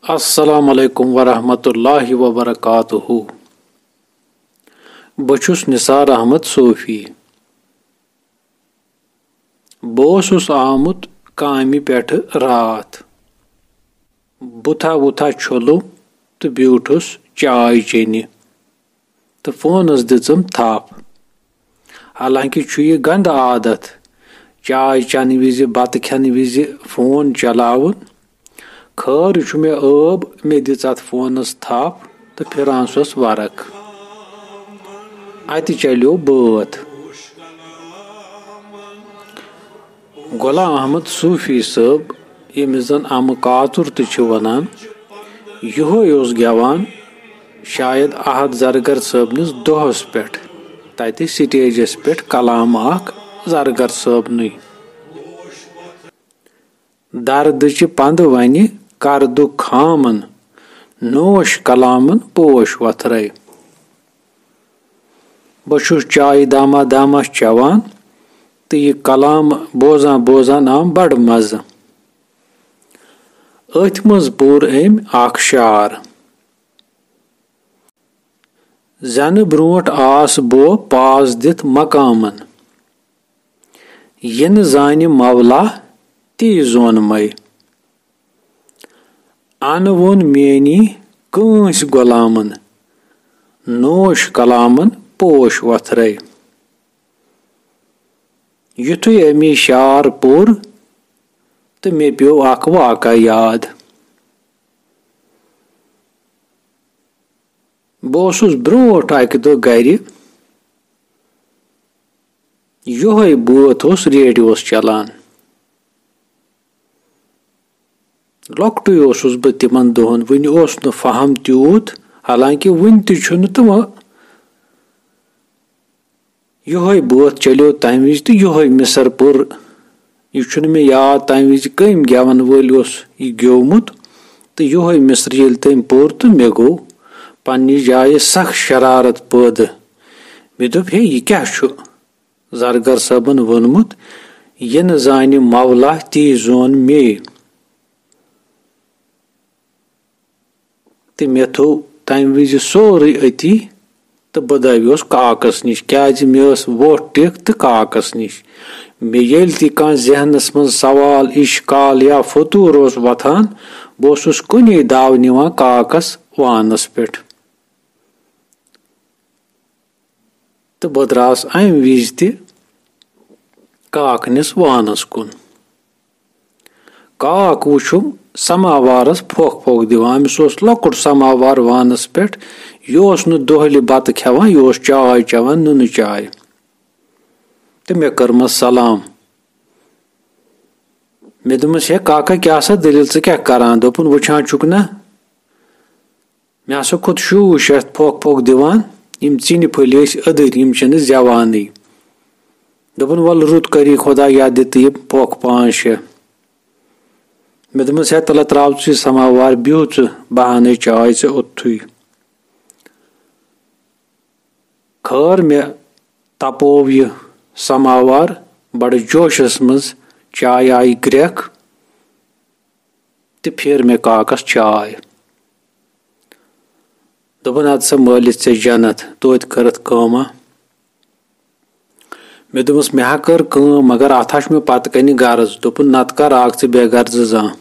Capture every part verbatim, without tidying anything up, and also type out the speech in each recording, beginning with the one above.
السلام علیکم ورحمۃ اللہ وبرکاتہ۔ بہٕ چھُس نثار احمد صوفی۔ بہٕ اوسُس آمُت کامہِ پٮ۪ٹھٕ راتھ۔ بُتھا وُتھا چھوٚلُم تہٕ بیوٗٹھُس چاے چیٚنہِ تہٕ فونَس دِژٕم تھپھ۔ حالانکہِ چھُ یہِ گنٛدٕ عادت، چاے چٮ۪نہٕ وِزِ، بَتہٕ کھٮ۪نہٕ وِزِ فون چلاوُن۔ خٲر، یہِ چھُ مےٚ عٲب، مےٚ دِژ اَتھ فونَس تھپھ تہٕ پھِران چھُس ورق۔ اَتہِ چلیو بٲتھ۔ غلام احمد صوفی صٲب، ییٚمِس زَن اَمہٕ کاژُر تہِ چھِ وَنان، یِہوٚے اوس گٮ۪وان شاید احد زرگر صٲبنِس دۄہَس پٮ۪ٹھ، تَتہِ سٹیجَس پٮ۪ٹھ کلام اَکھ زرگر صٲبنٕے۔ دردٕچہِ پندٕ ونہِ کردُک خامن، نوش کلامن پوش وتھرے۔ بہٕ چھُس چایہِ دامہ دامہ چٮ۪وان تہٕ یہِ کلام بوزان بوزان آم بڑٕ مزٕ۔ أتھۍ منٛز پوٚر أمۍ اکھ شعر۔ زنہٕ برونٹھ آس بو پاس دِتھ مقامن، یہِ نہٕ زانہِ مولا تی زون مے۔ ان وون میٲنی کٲنٛسہِ غلامن، نوش کلامن پوش وتھرے۔ یُتھُے أمی شعر پوٚر تہٕ مےٚ پیوٚو اکھ واقعہ یاد۔ بہٕ اوسُس برونٛٹھ اَکہِ دۄہ گَرِ، یِہوٚے بٲتھ اوس ریڈیووَس چلان۔ لۄکٹُے اوسُس بہٕ تِمَن دۄہَن، وٕنہِ اوس نہٕ فہم تیوٗت، حالانکہِ وٕنہِ تہِ چھُنہٕ تہٕ وۄنۍ یِہوٚے بٲتھ چلیو تَمہِ وِزِ تہٕ یِہوٚے مِصر پوٚر۔ یہِ چھُنہٕ مےٚ یاد تَمہِ وِزِ کٔمۍ گٮ۪وَن وٲلۍ اوس یہِ گیومُت، تہٕ یِہوٚے مِصر ییٚلہِ تٔمۍ پوٚر تہٕ مےٚ گوٚو پنٛنہِ جایہِ سخ شرارت پٲدٕ۔ مےٚ دوٚپ، ہے، یہِ کیٛاہ چھُ زرگر صٲبَن ووٚنمُت، "یہِ نہٕ زانہِ مولا تی زون مے"؟ تہٕ مےٚ تھوٚو تَمہِ وِزِ سورُے أتی تہٕ بہٕ دَویوس کاکَس نِش، کیٛازِ مےٚ ٲس وۄٹھ ٹِکھ تہٕ کاکَس نِش۔ مےٚ ییٚلہِ تہِ کانٛہہ ذہنَس منٛز سوال، اِشکال یا فطوٗر اوس وۄتھان، بہٕ اوسُس کُنی دَو نِوان کاکَس وانَس پٮ۪ٹھ۔ تہٕ بہٕ درٛاس اَمہِ وِزِ تہِ کاکنِس وانَس کُن۔ کاک وُچھُم سماوارَس پھۄکھ پھۄکھ دِوان۔ أمِس اوس لۄکُٹ سماوار وانَس پٮ۪ٹھ۔ یہِ اوس نہٕ دۄہلہِ بَتہٕ کھٮ۪وان، یہِ اوس چاے چٮ۪وان، نُنہٕ چاے۔ تہٕ مےٚ کٔرمَس سلام۔ مےٚ دوٚپمَس، "ہے کاکا، کیٛاہ سا دٔلیٖل، ژٕ کیٛاہ کران؟" دوٚپُن، "وٕچھان چھُکھ نہ؟" مےٚ ہسا کھوٚت شوٗش یَتھ پھۄکھ پھۄکھ دِوان، یِم ژِنہِ پھٔلۍ ٲسۍ أدٕرۍ، یِم چھِنہٕ زٮ۪وانٕے۔ دوٚپُن، "وَلہٕ رُت کَری خۄدا، یَتھ دِ تہٕ یہِ پھۄکھ پانٛژھ شےٚ۔" مےٚ دوٚپمَس، "ہے تَلہٕ ترٛاو ژٕ یہِ سماوار، بیٚہہ ژٕ، بہٕ اَنَے چاے ژےٚ اوٚتتھٕے۔" خٲر، مےٚ تَپوو یہِ سماوار بَڑٕ جوشَس منٛز، چاے آیہِ گرٛٮ۪کھ۔ تہٕ پھِر مےٚ کاکَس چاے۔ دوٚپُن، "اَدٕ سا مٲلِس ژےٚ جنت، توتہِ کٔرٕتھ کٲمہ۔" مےٚ دوٚپمَس، "مےٚ ہا کٔر کٲم، مگر اَتھ ہا چھُ مےٚ پَتہٕ کَنہِ غرض۔" دوٚپُن، "نَتہٕ کَر آکھ ژٕ بے غرضہٕ زانٛہہ؟"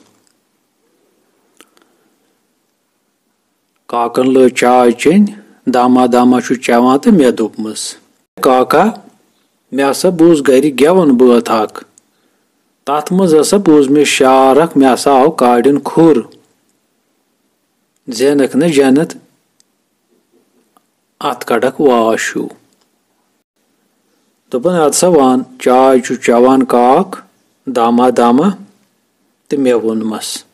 کاکَن لٲج چاے چیٚنۍ، داما داما چھُ چٮ۪وان تہٕ مےٚ دوٚپمَس، "کاکا، مےٚ ہسا بوٗز گَرِ گٮ۪وَن بٲتھ اَکھ۔ تَتھ منٛز ہسا بوٗز مےٚ شعر اَکھ، مےٚ ہسا آو کاڑٮ۪ن کھُر۔ زینَکھ نہٕ جنت، اَتھ کَڑَکھ واش ہیوٗ۔" دوٚپُن، "اَدٕ سا وَن۔" چاے چھُ چٮ۪وان کاک داما داما تہٕ مےٚ ووٚنمَس۔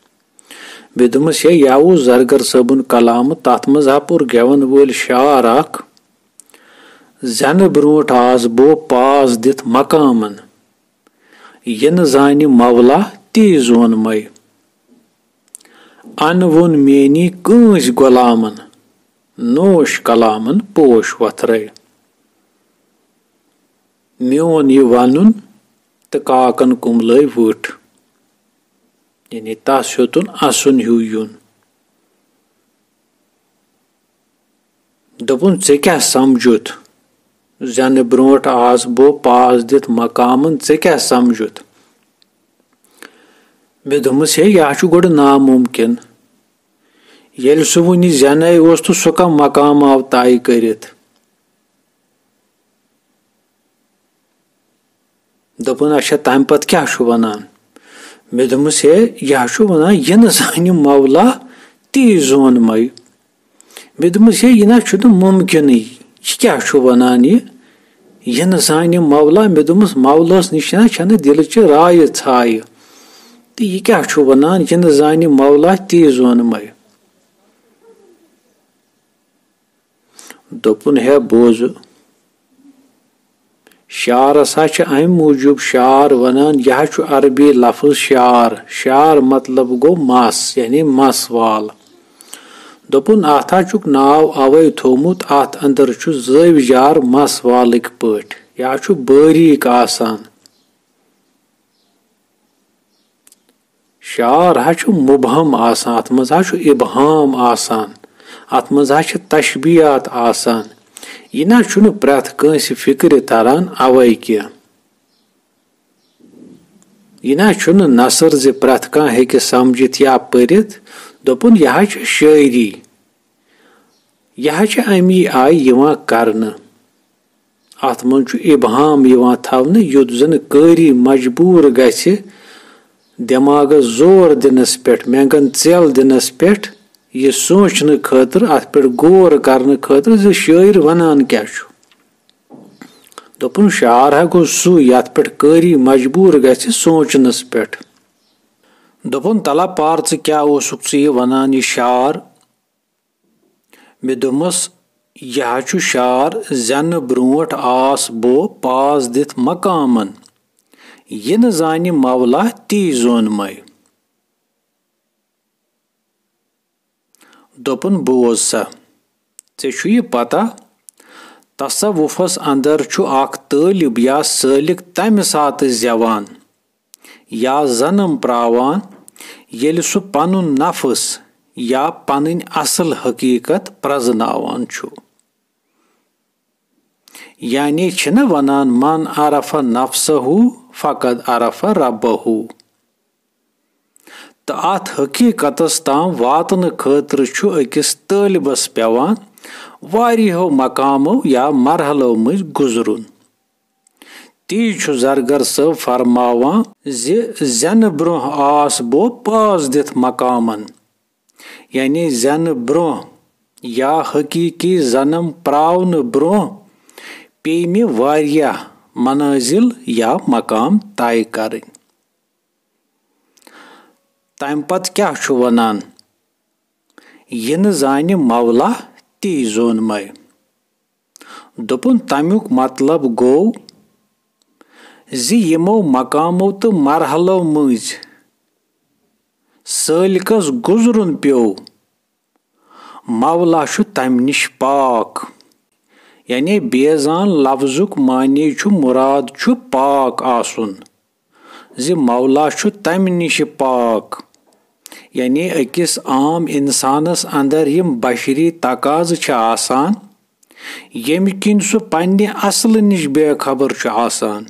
مےٚ دوٚپمَس، "ہے، یہِ اوس زرگر صٲبُن کلامہٕ، تَتھ منٛز ہا پوٚر گٮ۪وَن وٲلۍ شعر اَکھ، 'زٮ۪نہٕ برونٛٹھ آس بو پاس دِتھ مقامَن، یہِ نہٕ زانہِ مولا تی زون مَے۔ اَن ووٚن میٛٲنی کٲنٛسہِ غلامَن، نوش کلامَن پوش وۄتھرَے۔'" میون یہِ وَنُن تہٕ کاکَن کُملٲے وٕٹھ۔ یعنی تَس ہیوٚتُن اَسُن ہیوٗ یُن۔ دوٚپُن، "ژےٚ کیٛاہ سمجھُتھ؟ زٮ۪نہٕ برونٛٹھ آس بہٕ پاس دِتھ مقامن، ژےٚ کیٛاہ سمجھُتھ؟" مےٚ دوٚپمَس، "ہے، یہِ ہا چھُ گۄڈٕ نامُمکِن۔ ییٚلہِ سُہ وُنہِ زٮ۪نَے اوس تہٕ سُہ کَم مقام آو طے کٔرِتھ؟" دوٚپُن، "اچھا، تَمہِ پَتہٕ کیٛاہ چھُ وَنان؟" مےٚ دوٚپمَس، "ہے، یہِ ہا چھُ وَنان، یہِ نہٕ زانہِ مولا، تی زون مَے۔" مےٚ دوٚپمَس، "ہے، یہِ نہ چھُنہٕ مُمکِنٕے۔ یہِ کیٛاہ چھُ وَنان یہِ؟ یہِ نہٕ زانہِ مولا۔" مےٚ دوٚپمَس، "مولَس نِش نہ چھَنہٕ دِلچہِ رایہِ ژھایہِ۔ تہٕ یہِ کیٛاہ چھُ وَنان، یہِ نہٕ زانہِ مولا، تی زون مَے؟" دوٚپُن، "ہے بوزٕ، شعرس ہا چھِ امہِ موٗجوٗب شعر ونان، یہِ ہا چھُ عربی لفظ شعر۔ شعر مطلب گوٚو مس، یعنی مس وال۔ دوٚپُن، اتھ ہا چھُکھ ناو اوے تھوٚومُت، اتھ اندر چھُ زٲوۍ جار مس والٕکۍ پٲٹھۍ، یہِ ہا چھُ باریٖک آسان۔" شعر ہا چھُ مُبہم آسان، اَتھ منٛز ہا چھُ اِبہام آسان، اَتھ منٛز ہا چھِ تشبیہات آسان۔ یہِ نہ چھُنہٕ پرٛٮ۪تھ کٲنٛسہِ فِکرِ تران اَوَے کینٛہہ۔ یہِ نہ چھُنہٕ نثر زِ پرٛٮ۪تھ کانٛہہ ہیٚکہِ سمجھِتھ یا پٔرِتھ۔ دوٚپُن، یہِ ہا چھِ شٲعری۔ یہِ ہا چھِ اَمی آیہِ یِوان کرنہٕ۔ اَتھ منٛز چھُ اِبہام یِوان تھاونہٕ، یُتھ زَن قٲری مجبوٗر گژھِ دٮ۪ماغَس زور دِنَس پٮ۪ٹھ، مٮ۪نٛگَن ژٮ۪ل دِنَس پٮ۪ٹھ، یہِ سونٛچنہٕ خٲطرٕ، اَتھ پٮ۪ٹھ غور کرنہٕ خٲطرٕ زِ شٲعر وَنان کیٛاہ چھُ۔ دوٚپُن، شعر ہا گوٚو سُہ، یَتھ پٮ۪ٹھ قٲری مجبوٗر گژھِ سونٛچنَس پٮ۪ٹھ۔ دوٚپُن، تَلہ پَر، ژٕ کیٛاہ اوسُکھ ژٕ یہِ وَنان، یہِ شعر؟ مےٚ دوٚپمَس، یہِ ہا چھُ شعر، زٮ۪نہٕ برونٛٹھ آس بہٕ پاس دِتھ مقامن، یہِ نہٕ زانہِ مولا تی زون مَے۔ دوٚپُن، بوز سا، ژےٚ چھُ یہِ پتہ، تصوفس اندر چھُ اکھ طٲلب یا سٲلِک تمہِ ساتہٕ زٮ۪وان، یا زنم پراوان، ییٚلہِ سُہ پنُن نفس یا پنٕنۍ اصل حقیقت پرزناوان چھُ۔ یعنی چھِنہ ونان، "من عرف نفسہ فقد عرف ربہ"۔ تہٕ اتھ حقیقتس تام واتنہٕ خٲطرٕ چھُ أکِس طٲلبس پٮ۪وان واریاہو مقامو یا مرحلو مٔنٛزۍ گُزرُن۔ تی چھُ زرگر صٲب فرماوان زِ زٮ۪نہٕ برونٛہہ آس بہٕ پاس دِتھ مقامن، یعنی زٮ۪نہٕ برونٛہہ یا حقیقی زنم پراونہٕ برونٛہہ پیٚیہِ مےٚ واریاہ منازل یا مقام طے کرٕنۍ۔ تمہِ پتہٕ کیٛاہ چھُ ونان؟ یہِ نہٕ زانہِ مولا تی زون مَے۔ دوٚپُن، تمیُک مطلب گوٚو زِ یِمو مقامو تہٕ مرحلو مٔنٛزۍ سٲلِکس گُزرُن پیوٚو، مولا چھُ تمہِ نِش پاک۔ یعنی بیزان لفظُک معنی چھُ، مراد چھُ پاک آسُن، زِ مولا چھُ تمہِ نِش پاک۔ یعنی أکِس عام انسانس اندر یِم بشری تقاضہٕ چھِ آسان، ییٚمہِ کِنۍ سُہ پننہِ اصلہٕ نِش بے خبر چھُ آسان،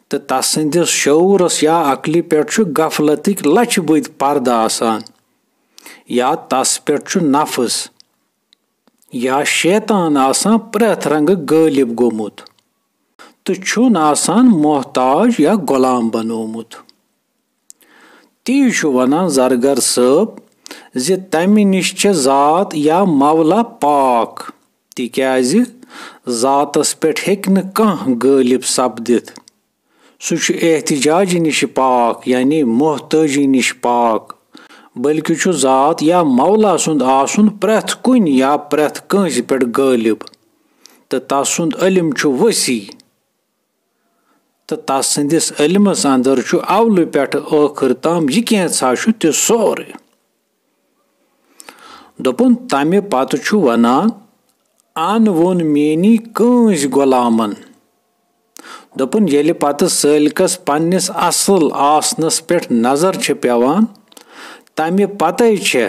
تہٕ تسٕنٛدِس شعوٗرس یا عقلہِ پٮ۪ٹھ چھُ غفلتٕکۍ لچھِ بٔدۍ پردٕ آسان، یا تس پٮ۪ٹھ چھُ نفس یا شیطان آسان پرٛٮ۪تھ رنگہٕ غٲلب گوٚمُت تہٕ چھُن آسان محتاج یا غلام بنومُت۔ تی چھُ ونان زرگر صٲب زِ تمہِ نِش چھِ ذات یا مولا پاک، تِکیازِ ذاتس پٮ۪ٹھ ہیٚکہِ نہٕ کانٛہہ غٲلب سپدِتھ۔ سُہ چھُ احتجاجہِ نِش پاک، یعنی محتٲجی نِش پاک، بلکہِ چھُ ذات یا مولا سُنٛد آسُن پرٛٮ۪تھ کُنہِ یا پرٛٮ۪تھ کٲنٛسہِ پٮ۪ٹھ غٲلب، تہٕ تس سُنٛد علم چھُ وسیع، تہٕ تس سٕنٛدِس علمس اندر چھُ اولہٕ پٮ۪ٹھٕ ٲخٕر تام یہِ کینٛژھا چھُ تہِ سورُے۔ دوٚپُن، تمہِ پتہٕ چھُ ونان، ان ووٚن میٛٲنی کٲنٛسہِ غلامن۔ دوٚپُن، ییٚلہِ پتہٕ سٲلِکس پننِس اصل آسنس پٮ۪ٹھ نظر چھِ پٮ۪وان، تمہِ پتے چھےٚ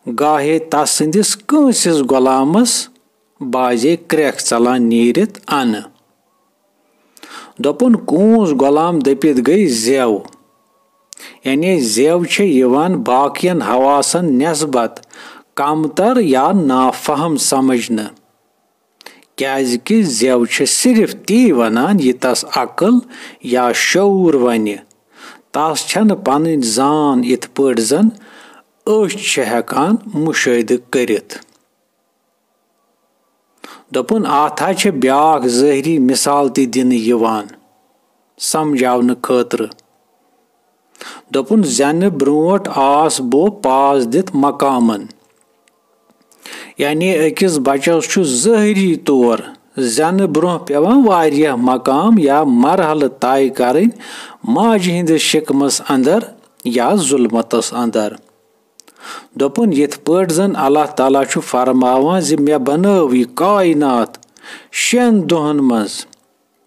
گاہے تس سٕنٛدِس کٲنٛسہِ غۄلامس بازے کرٛٮ۪کھ ژلان نیٖرِتھ انہٕ۔ دوٚپُن، کوٗنٛز غۄلام دٔپِتھ گٔے زٮ۪و۔ یعنی زٮ۪و چھےٚ یِوان باقین حواسن نٮ۪سبت کمتر یا نافہم سمجھنہٕ، کیازِ کہِ زٮ۪و چھےٚ صرف تی ونان یہِ تس عقل یا شعوٗر ونہِ۔ تس چھنہٕ پنٕنۍ زان یِتھ پٲٹھۍ زن أچھ چھِ ہٮ۪کان مُشٲہدٕ کٔرِتھ۔ دوٚپُن، اتھ ہا چھِ بیاکھ ظٲہری مثال تہِ دِنہٕ یِوان سمجھاونہٕ خٲطرٕ۔ دوٚپُن، زٮ۪نہٕ برونٛٹھ آس بہٕ پاس دِتھ مقامن۔ یعنی أکِس بچس چھُ ظٲہری طور زٮ۪نہٕ برونٛہہ پٮ۪وان واریاہ مقام یا مرحلہٕ طے کرٕنۍ ماجہِ ہٕنٛدِس شِکمس اندر یا ظلمتس اندر۔ دوٚپُن، یِتھ پٲٹھۍ زن اللہ تعالیٰ چھُ فرماوان زِ مےٚ بنٲو یہِ کائنات شٮ۪ن دۄہن منٛز،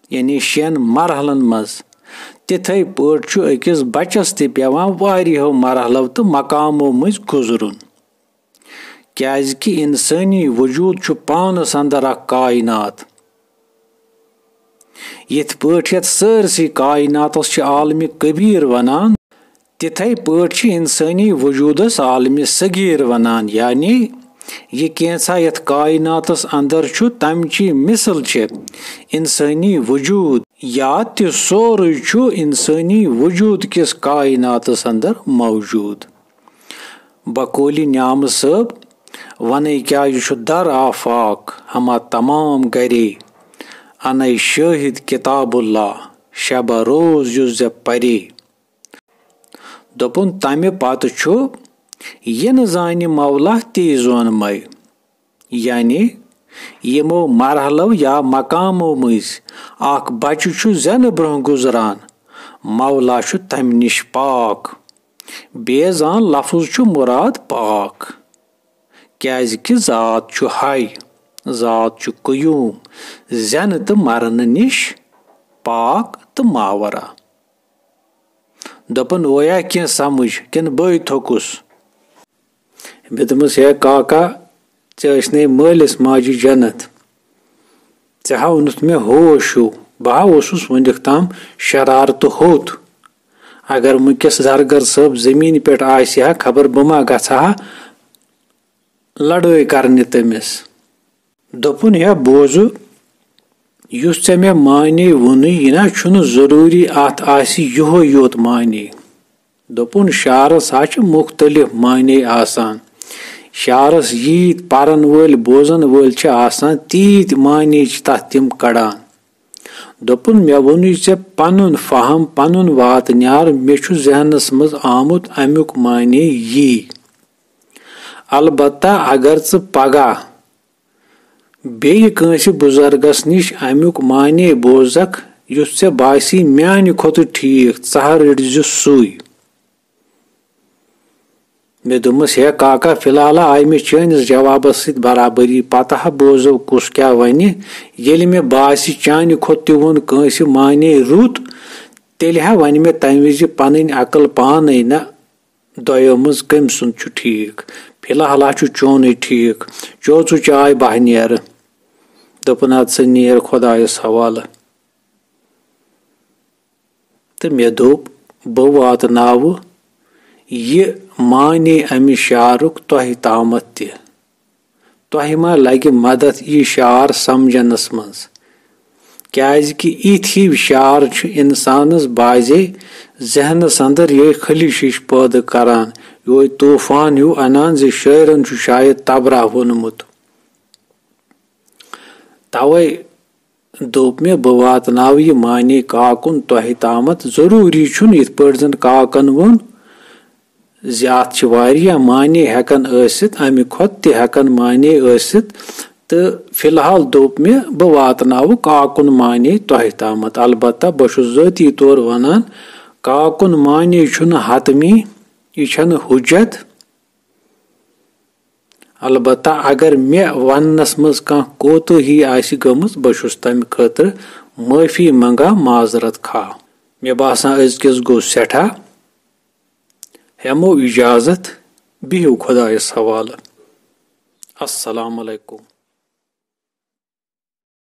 یعنی شٮ۪ن مرحلن منٛز، تِتھے پٲٹھۍ چھُ أکِس بچس تہِ پٮ۪وان واریاہو مرحلو تہٕ مقامو مٔنٛزۍ گُزرُن، کیازِ کہِ انسٲنی وجود چھُ پانس اندر اکھ کائنات۔ یِتھ پٲٹھۍ یتھ سٲرسٕے کائناتس چھِ عالمِ کبیر ونان، تِتھے پٲٹھۍ چھِ انسٲنی وجودس عالمِ صغیر ونان، یعنی یہِ کینٛژھا یتھ کائناتس اندر چھُ، تمچی مثل چھِ انسٲنی وجود، یا تہِ سورُے چھُ انسٲنی وجود کِس کائناتس اندر موجود۔ بقولِ نعمہٕ صٲب، ونے کیا یہِ چھُ در آفاق، ہما تمام گرے، انے شٲہد کتاب اللہ، شبہ روز یُس زِ پرے۔ دوٚپُن، تمہِ پتہٕ چھُ یہِ نہٕ زانہِ مولا تی زونمے۔ یعنی یِمو مرحلو یا مقامو مٔنٛزۍ اکھ بچہٕ چھُ زٮ۪نہٕ برونٛہہ گُزران، مولا چھُ تمہِ نِش پاک۔ بے زان لفظ چھُ مراد پاک، کیازِ کہِ ذات چھُ حی، ذات چھُ قیوم، زٮ۪نہٕ تہٕ مرنہٕ نِش پاک تہٕ ماورا۔ دوٚپُن، اویا کینٛہہ سمجھ کِنہٕ بٕے تھوٚکُس؟ مےٚ دوٚپمَس، ہے کاکا، ژےٚ ٲسۍ نے مٲلِس ماجہِ جنت، ژےٚ ہا اوٚنُتھ مےٚ ہوش ہیوٗ، بہٕ ہا اوسُس وٕنیُک تام شرارتہٕ ہوٚت۔ اگر وٕنکیٚس زرگر صٲب زٔمیٖنہِ پٮ۪ٹھ آسہِ ہا، خبر بہٕ ما گژھٕ ہا لڑٲے کرنہِ تٔمِس۔ دوٚپُن، ہے بوزُ، یُس ژےٚ مےٚ معنی ووٚنُے، یہِ نہ چھُنہٕ ضروٗری اَتھ آسہِ یِہوٚے یوت معنی۔ دوٚپُن، شعرس ہا چھِ مُختٔلِف معنی آسان۔ شعرس ییٖتۍ پرن وٲلۍ، بوزن وٲلۍ چھِ آسان، تیٖتۍ معنی چھِ تَتھ تِم کڑان۔ دوٚپُن، مےٚ ووٚنُے ژےٚ پنُن فہم، پنُن واتہٕ نیار، مےٚ چھُ ذہنس منٛز آمُت اَمیُک معنی یی۔ البتہ اگر ژٕ پگاہ بیٚیہِ کٲنٛسہِ بُزرگس نِش اَمیُک معنی بوزکھ، یُس ژےٚ باسی میانہِ کھۄتہٕ ٹھیٖک، ژٕ ہا رٔٹۍ زِ سُے۔ مےٚ دوٚپمَس، ہے کاکا، فی الحال آیہِ مےٚ چٲنِس جوابس سۭتۍ برابری، پتہ ہا بوزو کُس کیٛاہ وَنہِ۔ ییٚلہِ مےٚ باسہِ چانہِ کھۄتہٕ تہِ ووٚن کٲنٛسہِ معنی رُت، تیٚلہِ ہا وَنہِ مےٚ تَمہِ وِزِ پنٕنۍ عقل پانے، نہ دۄیو منٛز کٔمۍ سُنٛد چھُ ٹھیٖک؟ فی الحال ہا چھُ چونُے ٹھیٖک۔ چو ژٕ چاے، بہٕ ہا نیرٕ۔ دوٚپُن، اَدٕ سا نیر خۄدایَس حوالہٕ۔ تہٕ مےٚ دوٚپ، بہٕ واتناوٕ یہِ معنی اَمہِ شعرُک تۄہہِ تامَتھ تہِ۔ تۄہہِ ما لگہِ مدد یہِ شعر سمجھنس منٛز؟ کیازِ کہِ یِتھۍ ہِوۍ شعر چھِ انسانس بعضے ذہنس اندر یِہوٚے خلش ہِش پٲدٕ کران، یِہوٚے طوفان ہیوٗ انان زِ شٲعرن چھُ شاید تبرا ووٚنمُت۔ توے دوٚپ مےٚ، بہٕ واتناوٕ یہِ معنی کاکُن تۄہہِ تامَتھ۔ ضروٗری چھُنہٕ یِتھ پٲٹھۍ زَن کاکَن ووٚن زِ اَتھ چھِ واریاہ معنی ہٮ۪کان ٲسِتھ، اَمہِ کھۄتہٕ تہِ ہٮ۪کان معنی ٲسِتھ۔ تہٕ فی الحال دوٚپ مےٚ، بہٕ واتناوٕ کاکُن معنی تۄہہِ تامَتھ۔ البتہ بہٕ چھُس ذٲتی طور وَنان، کاکُن معنی چھُنہٕ حتمی، یہِ چھَنہٕ حُجت۔ البتہ اگر مےٚ وننس منٛز کانٛہہ کوتٲہی آسہِ گٔمٕژ، بہٕ چھُس تمہِ خٲطرٕ معٲفی منگان، معذرت خواہ۔ مےٚ باسان، أزکِس گوٚو سٮ۪ٹھاہ۔ ہٮ۪مو اجازت، بِہِو خۄدایَس حوالہٕ۔ السلام علیکم۔